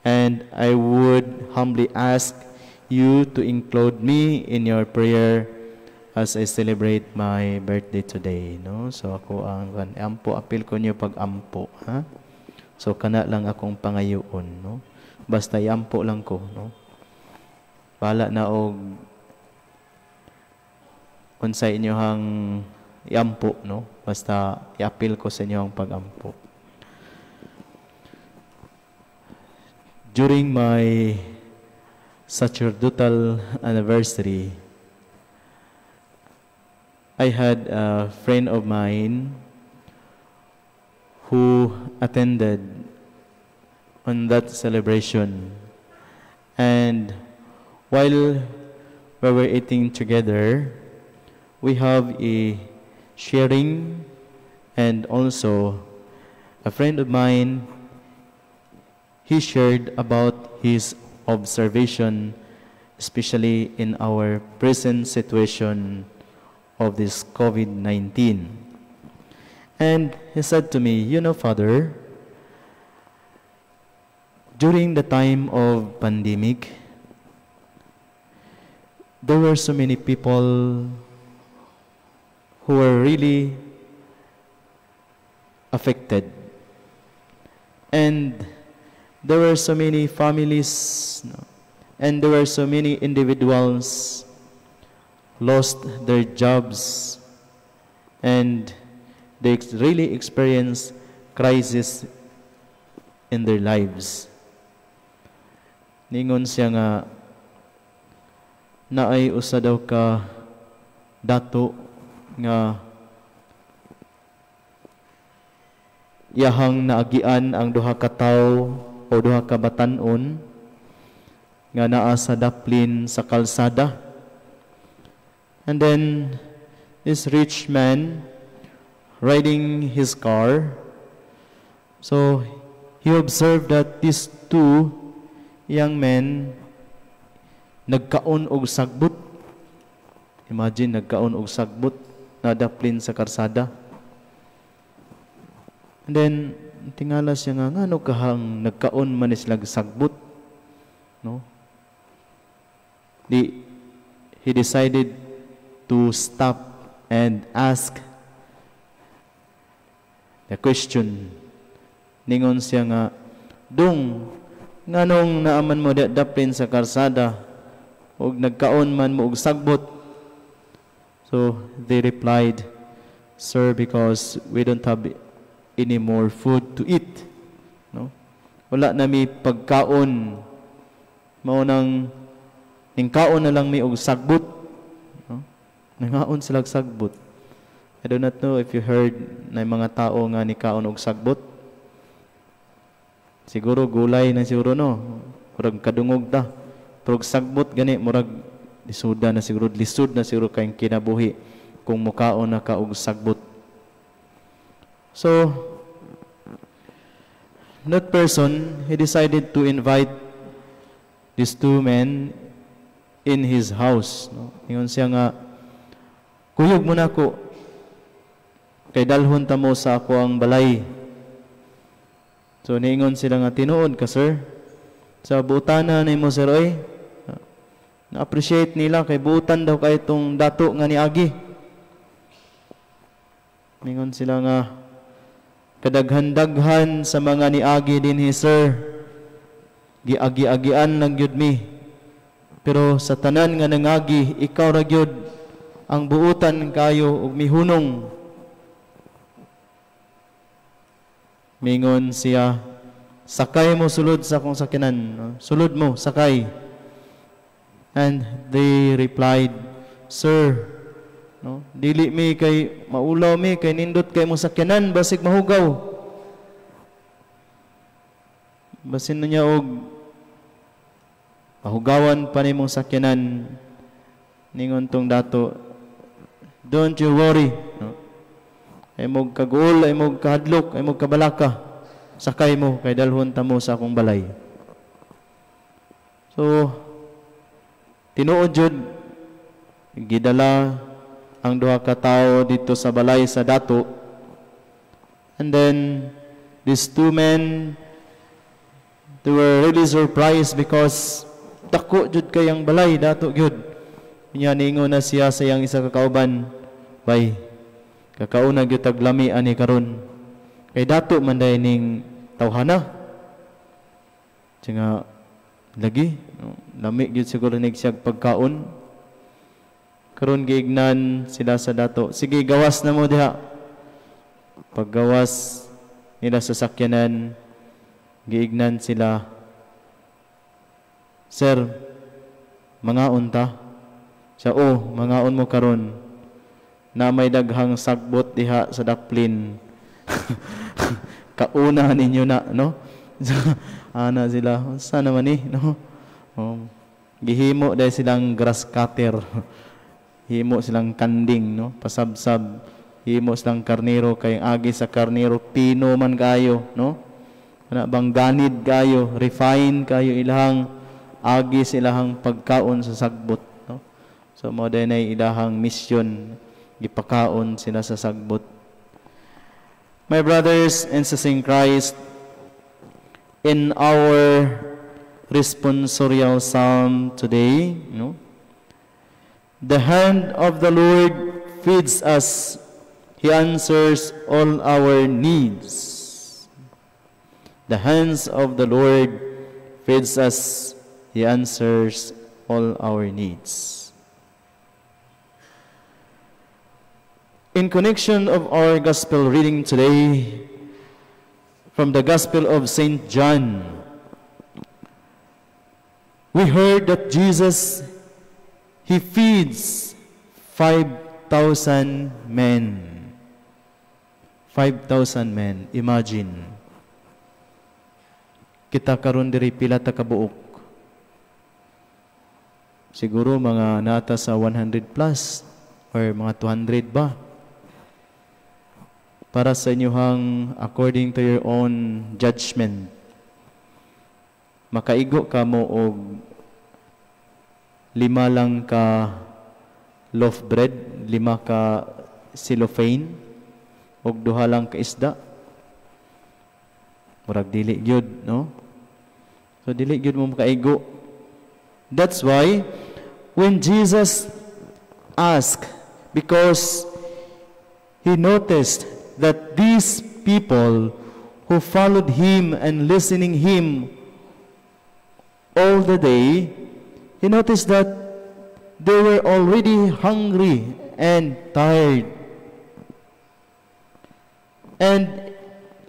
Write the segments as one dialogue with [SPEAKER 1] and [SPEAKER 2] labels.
[SPEAKER 1] And I would humbly ask you to include me in your prayer as I celebrate my birthday today, no? So ako ang kan ampo, apil ko niyo pag-ampo, ha? So kana lang akong pangayoon, no? Basta iampo lang ko, no? Bahala na og unsay inyohang iampo, no? Basta iapil ko sa inyo ang pag-ampo. During my sacerdotal anniversary, I had a friend of mine who attended on that celebration. And while we were eating together, we have a sharing, and also a friend of mine, he shared about his observation, especially in our present situation of this COVID-19. And he said to me, "You know, Father, during the time of pandemic, there were so many people who were really affected. And there were so many families, no, and there were so many individuals lost their jobs, and they really experienced crisis in their lives." Ningon siya nga naay usa daw ka dato nga iyahang naagian ang duha ka tawo o duha ka batan-on nga naa sa daplin sa kalsada. And then this rich man riding his car, so he observed that these two young men nagkaon og sagbot. Imagine, nagkaon og sagbot na daplin sa karsada. And then tingala siya nga ngano kahang nagkaon man sila sagbot, no? He decided to stop and ask the question. Ningon siya nga, "Dong, nganong naaman mo daplin sa karsada ug nagkaon man mo og sagbot?" So they replied, "Sir, because we don't have any more food to eat." No? "Wala na mi pagkaon. Mao nang ningkaon na lang mi og sagbot." No? Nangaon sila og sagbot. I do not know if you heard na mga tao nga nikaon og sagbot. Siguro gulay na siguro, no. Murag kadungog ta. Pero og sagbot gani, murag lisuda na siguro, lisod na siguro kayong kinabuhi kung mukaon na ka og sagbot. So that person, he decided to invite these two men in his house. No? Ingon siya nga, "Kuyog mo na ko, kay dalhon ta mo sa ako ang balay." So niingon sila nga, "Tinuod ka, sir? Sa butana nimo, sir, oy." Na-appreciate nila kay butan daw kay itong dato nga niagi. Ningon sila nga, "Kadaghan-daghan sa mga niagi dinhi, sir. Giagi-agian lang gyud mi. Pero sa tanan nga nangagi, ikaw ra gyud ang buutan kayo ug mihunong." Mingon siya, "Sakay mo sulod sa akong sakyanan. Sulod mo, sakay." And they replied, "Sir, no, dili mi kay maulaw mi kay nindot kay mo sakyanan, basig mahugaw. Basin na niya og mahugawan pa nimong sakyanan." Ningon tong dato, "Don't you worry. No? Ay mo kaguol, ay mo kahadlok, ay mo kabalaka. Sakay mo kay dalhon ta mo sa akong balay." So tinuod jud, gidala ang duha ka tawo dito sa balay sa dato. And then these two men, They were really surprised because dako jud kayang balay, dato gyud. Nya ningon na siya sa iyang isa ka kauban, "Bay, kakauna gyud tag lami ani karon. Kay dato man day ning tawhana." Siya nga, lagi, no, lami gyud siguro nig siya pagkaon. Karon giignan sila sa dato, "Sige, gawas na mo diha." Paggawas nila sa sakyanan, giignan sila, "Sir, mangaon ta?" Siya, "Oh, mangaon mo karon. Na may daghang sagbot diha sa daplin. Kauna ninyo na," no? Ana sila, "Unsa naman ni, no?" Oh, gihimo dahil silang grass cutter. Himo silang kanding, no? Pasabsab. Himo silang karnero kay agi sa karnero pino man kayo, no? Ana bang ganid kayo, refine kayo ilahang agi sa ilahang pagkaon sa sagbot, no? So mao din ay ilahang mission, gipakaon sila sa sagbot. My brothers and sisters in Christ, in our responsorial psalm today, no? The hand of the Lord feeds us. He answers all our needs. The hands of the Lord feeds us. He answers all our needs. In connection of our gospel reading today, from the Gospel of St. John, we heard that Jesus, He feeds 5,000 men. 5,000 men. Imagine. Kita karon diri, pila ta kabuok? Siguro mga nata sa 100 plus or mga 200 ba? Para sa inyuhang, according to your own judgment, makaigo ka mo og lima lang ka loaf bread, lima ka cellophane, og duha lang ka isda? Murag dili gyud, no? So dili gyud mo makaigo. That's why when Jesus asked, because he noticed that these people who followed him and listening him all the day, he noticed that they were already hungry and tired. And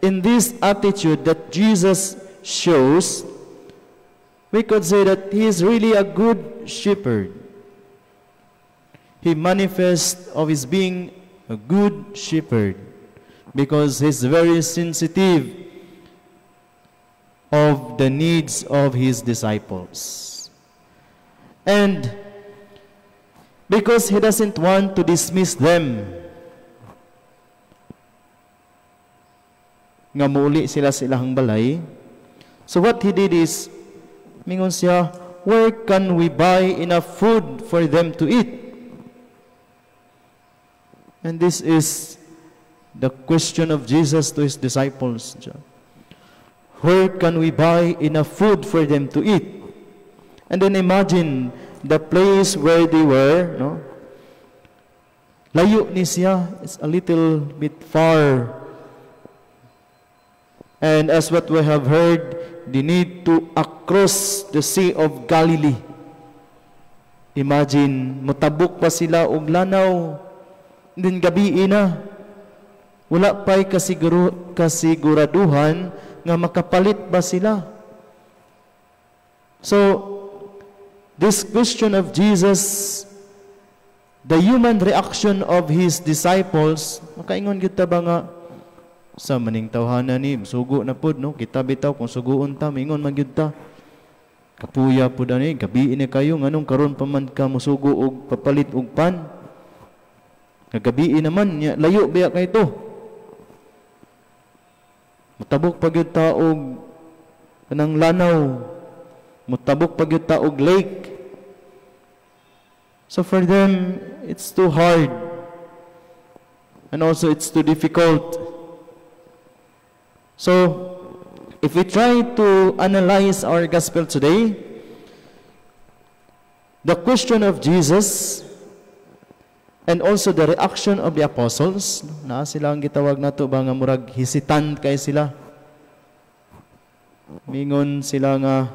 [SPEAKER 1] in this attitude that Jesus shows, we could say that he is really a good shepherd. He manifests of his being a good shepherd because he's very sensitive of the needs of his disciples. And because he doesn't want to dismiss them, nga muuli sila sa ilang balay. So what he did is, mingon siya, "Where can we buy enough food for them to eat?" And this is the question of Jesus to his disciples. "Where can we buy enough food for them to eat?" And then imagine the place where they were, no? Layo ni siya, it's a little bit far. And as what we have heard, they need to across the Sea of Galilee. Imagine, mutabok pa sila og lanaw. Then gabi na. Wala pa'y kasiguraduhan nga makapalit ba sila. So, this question of Jesus, the human reaction of his disciples, makaingon gyud ta ba nga sa maning tawhana ni, sugo na pud, no? Kita bitaw kung suguon ta, mingon man gyud ta. "Kapuya pud ani, gabi ni kayo, nganong karon pa man ka musugo og papalit og pan? Nga gabi naman nya, layo biya kay to. Mutabok pa gyud ta og kanang lanaw. Mutabok pa gyud ta og lake." So for them, it's too hard. And also it's too difficult. So, If we try to analyze our gospel today, the question of Jesus and also the reaction of the apostles, na sila ang gitawag nato ba nga murag hesitant kay sila. Mingon sila nga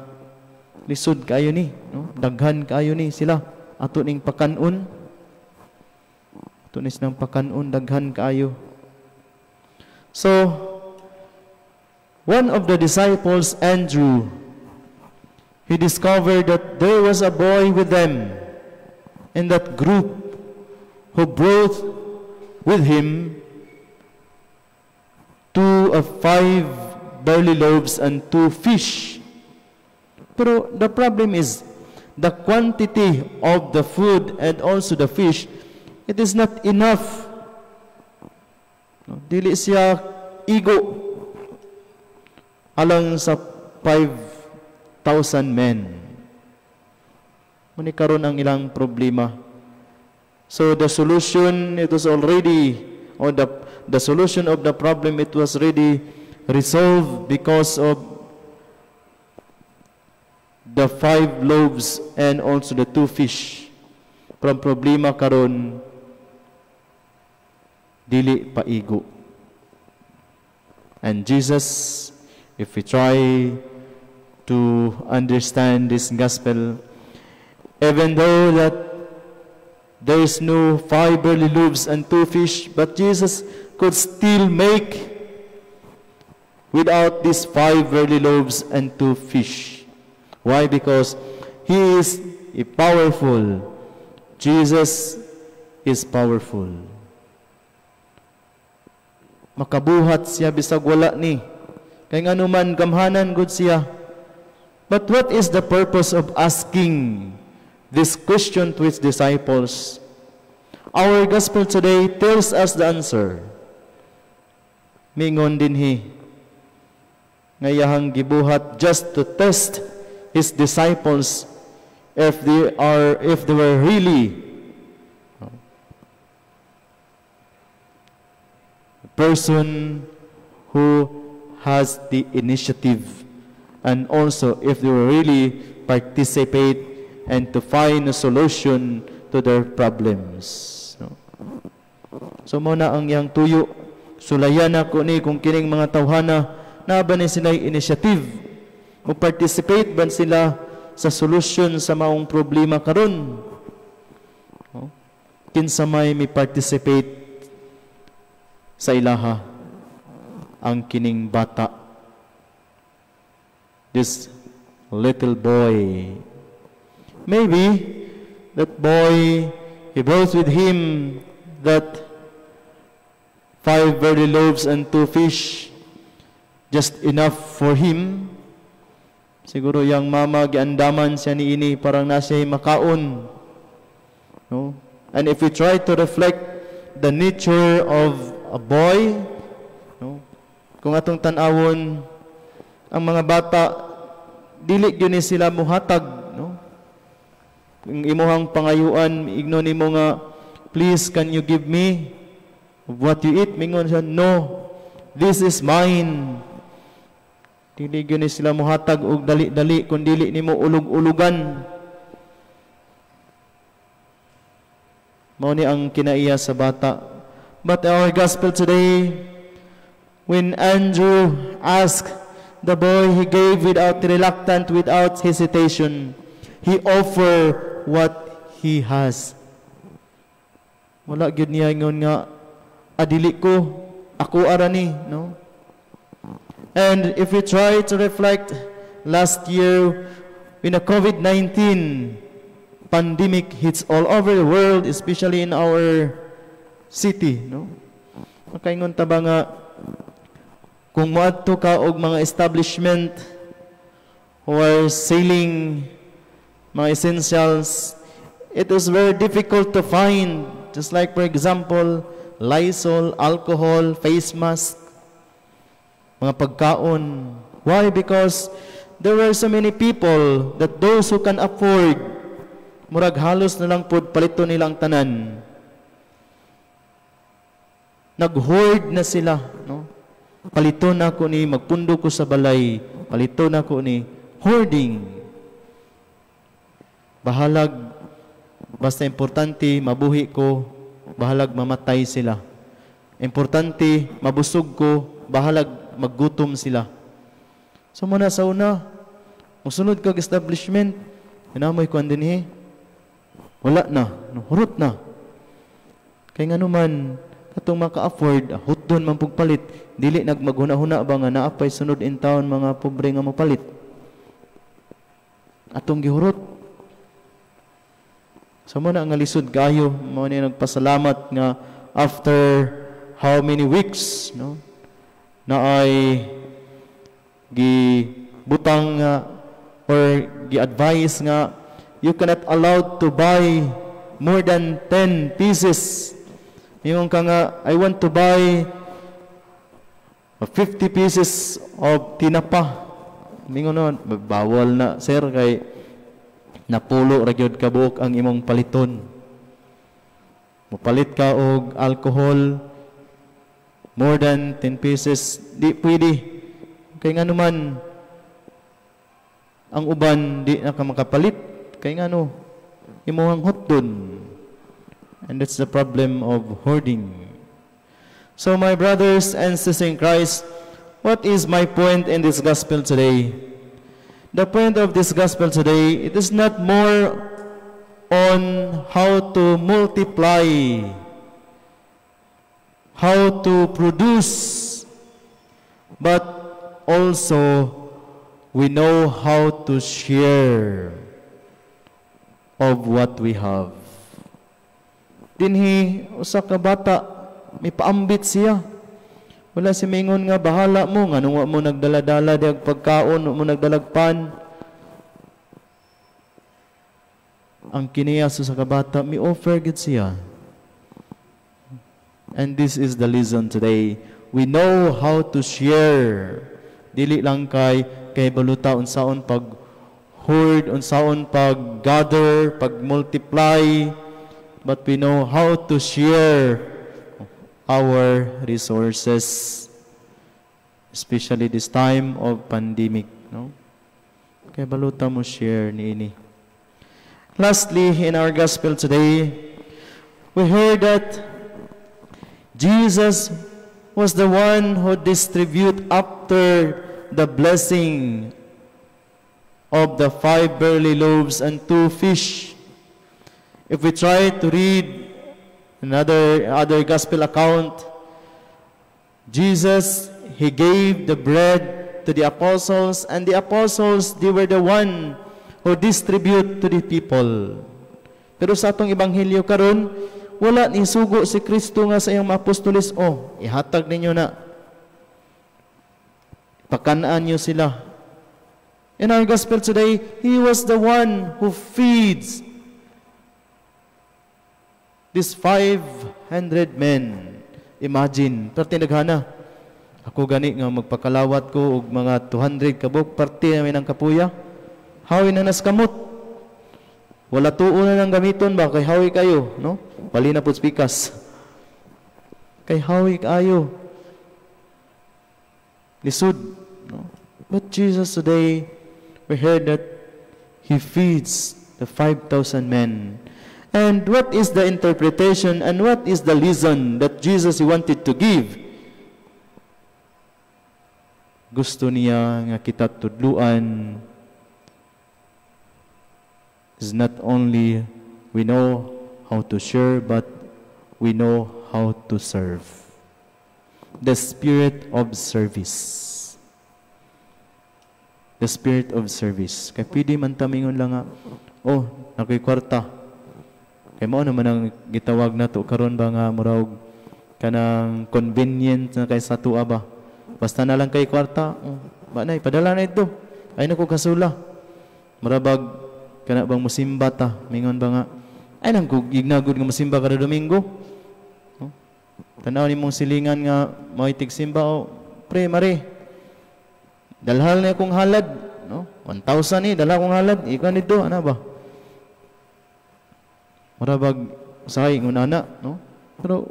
[SPEAKER 1] lisod kayo ni, no? Daghan kayo ni sila. Ato ning pakanon. Ato ni silang pakanon, daghan kaayo. So, one of the disciples, Andrew, he discovered that there was a boy with them in that group who brought with him two of five barley loaves and two fish. Pero the problem is the quantity of the food and also the fish, it is not enough. No, dili siya igo alang sa 5,000 men. Muni karon ang ilang problema. So the solution, it was already, or the solution of the problem, it was already resolved because of the five loaves and also the two fish. Pero ang problema karon, dili paigo. And Jesus, if we try to understand this gospel, even though that there is no five barley loaves and two fish, but Jesus could still make without these five barley loaves and two fish. Why? Because He is a powerful. Jesus is powerful. Makabuhat siya bisag wala ni. Kay ngano man, gamhanan gud siya. But what is the purpose of asking this question to his disciples? Our gospel today tells us the answer. Mingon dinhi nga iyahang gibuhat just to test his disciples if they were really a person who has the initiative and also if they will really participate and to find a solution to their problems. No? So mao na ang iyang tuyo. Sulayan ako ni kung kining mga tawhana naa ba ni sila initiative, mo participate ba sila sa solusyon sa maong problema karon. No? Kinsa may mi participate sa ilaha? Ang kining bata. This little boy. Maybe that boy, he brought with him that five barley loaves and two fish, just enough for him. Siguro yang mama giandaman siya niini parang na siya makaon. No? And if we try to reflect the nature of a boy, no? Kung atong tan-awon ang mga bata, dili gyud ni sila muhatag, no? Kung imuhang pangayuan, igno nimo nga, "Please, can you give me what you eat?" Mingon siya, "No, this is mine." Dili gyud ni sila muhatag og dali-dali kung dili nimo ulog-ulugan. Mao ni ang kinaiya sa bata. But our gospel today, when Andrew asked the boy, he gave without reluctant, without hesitation. He offered what he has. Wala gyud niya ingon nga adili ko, ako ara ni, no? And if we try to reflect last year when the COVID-19 pandemic hits all over the world, especially in our city, no? Makaingon ta ba nga kung moadto ka og mga establishment who are selling mga essentials, it is very difficult to find. Just like, for example, Lysol, alcohol, face mask, mga pagkaon. Why? Because there were so many people that those who can afford, murag halos na lang pod palito nilang tanan. Nag-hoard na sila, no? Paliton nako ni, magpundo ko sa balay, paliton nako ni, hoarding. Bahalag, basta importante, mabuhi ko, bahalag mamatay sila. Importante, mabusog ko, bahalag maggutom sila. So muna sa una, musunod kag establishment, hinamoy kuan dinhi. Wala na, no, hurot na. Kay ngano man, katong maka-afford, hutdon man pugpalit, dili nagmaghuna-huna ba nga naa pay sunod in town mga pobre nga mopalit. Atong gihurot. So mo na nga lisod kayo, mo ni nagpasalamat nga after how many weeks, no, na ay gibutang nga or gi-advise nga you cannot allowed to buy more than 10 pieces. Ingon ka nga, "I want to buy 50 pieces of tinapa." Mingon nun, "Bawal na, sir, kay napulo ra gyud kabuok ang imong paliton." Mopalit ka og alcohol, more than 10 pieces, di pwede. Kay nga naman, ang uban di na ka makapalit. Kay ngano, imuhang hotdon. And that's the problem of hoarding. So my brothers and sisters in Christ, what is my point in this gospel today? The point of this gospel today, it is not more on how to multiply, how to produce, but also we know how to share of what we have. Dinhi usa ka bata may paambit siya. Wala si mingon nga, "Bahala mo nganong wa mo nagdala-dala diag pagkaon, wa mo nagdalagpan." Ang kiniya sa kabata, mi offer gid siya. And this is the lesson today. We know how to share. Dili lang kay baluta unsaon pag hoard, unsaon pag gather, pag multiply, but we know how to share our resources, especially this time of pandemic, no? Kay baluta mo share niini. Lastly, in our gospel today, we heard that Jesus was the one who distribute after the blessing of the five barley loaves and two fish. If we try to read another other gospel account, Jesus, he gave the bread to the apostles, and the apostles, they were the one who distribute to the people. Pero sa atong ebanghelyo karon, wala ni sugo si Kristo nga sa iyang mga apostoles, "Oh, ihatag ninyo na. Pakanaan niyo sila." In our gospel today, he was the one who feeds these 500 men. Imagine, parte naghana. Ako gani nga magpakalawat ko og mga 200 kabuk, parte namin ang kapuya. Hawi na nas kamot. Wala tuo na nang gamiton ba kay hawi kayo, no? Pali na pud pikas. Kay hawi kayo. Lisod, no? But Jesus today, we heard that he feeds the 5,000 men. And what is the interpretation and what is the lesson that Jesus wanted to give? Gusto niya nga kita tudluan is not only we know how to share, but we know how to serve. The spirit of service. The spirit of service. Kay pwede man tamingon lang nga, "Oh, nakoy kwarta." Kay mao naman ang gitawag nato karon ba nga murag kanang convenient na kay sa tuwa ba. Basta na lang kay kwarta, "Oh, ba na ipadala na ito. Ay nako kasula." Murabag kana bang musimba ta, mingon ba nga, "Ay nang kug ignagod nga musimba kada Domingo." No? Tanaw nimong silingan nga mao'y tigsimba, "Oh, pre, mare. Dalhal na akong halad, no? 1,000 ni, dala akong halad, ikaw nito, ana ba?" Murabag usahay ngunana, no? Pero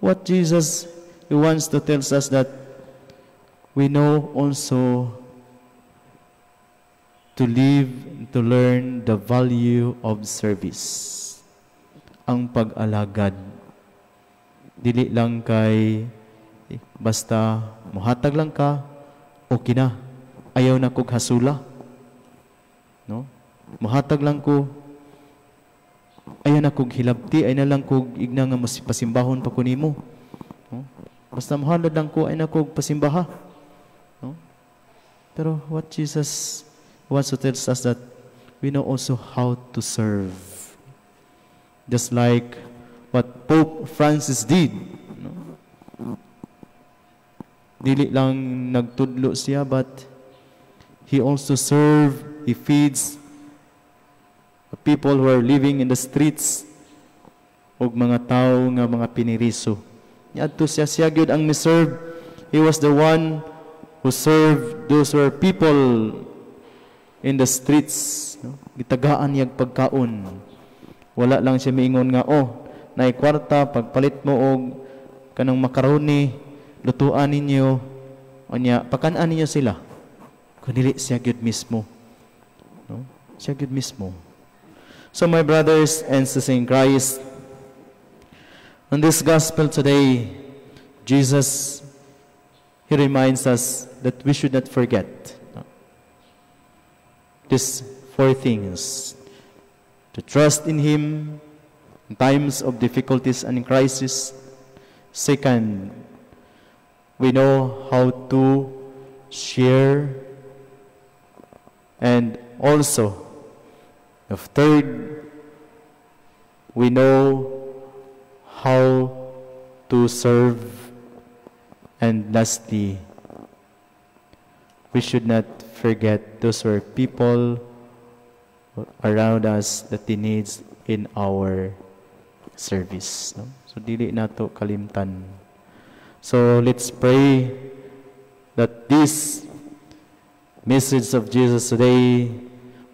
[SPEAKER 1] what Jesus, he wants to tell us that We know also to live, to learn the value of service. Ang pag-alagad. Dili lang kay basta muhatag lang ka, okay na. Ayaw na kog hasula. No? Muhatag lang ko, ayaw na kog hilabti, ayaw na lang kog igna nga mas pasimbahon pa ko nimo. No? Basta muhalad lang ko, ayaw na kog pasimbaha. No? Pero what Jesus wants to tell us, that we know also how to serve. Just like what Pope Francis did. No? Dili lang nagtudlo siya, but he also served, he feeds the people who are living in the streets ug mga tao nga mga piniriso. Niadto siya, siya gyud ang ni-serve. He was the one who served those who are people in the streets. No? Gitagaan niyag pagkaon. Wala lang siya miingon nga, "Oh, naay kwarta, pagpalit mo og kanang macaroni, lutuan ninyo, unya, pakan-an ninyo sila." Kundi siya gyud mismo. No? Siya gyud mismo. So my brothers and sisters in Christ, on this gospel today, Jesus, He reminds us that we should not forget, no, these four things: to trust in Him in times of difficulties and crisis. Second, we know how to share. And also, the third, we know how to serve. And lastly, we should not forget those who are people around us that they needs in our service. No? So dili nato kalimtan. So let's pray that this message of Jesus today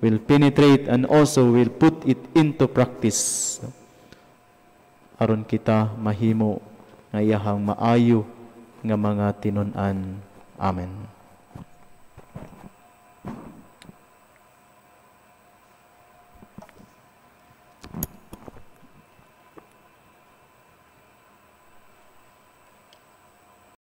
[SPEAKER 1] will penetrate and also will put it into practice. No? Aron kita mahimo nga iyahang maayo nga mga tinun-an. Amen.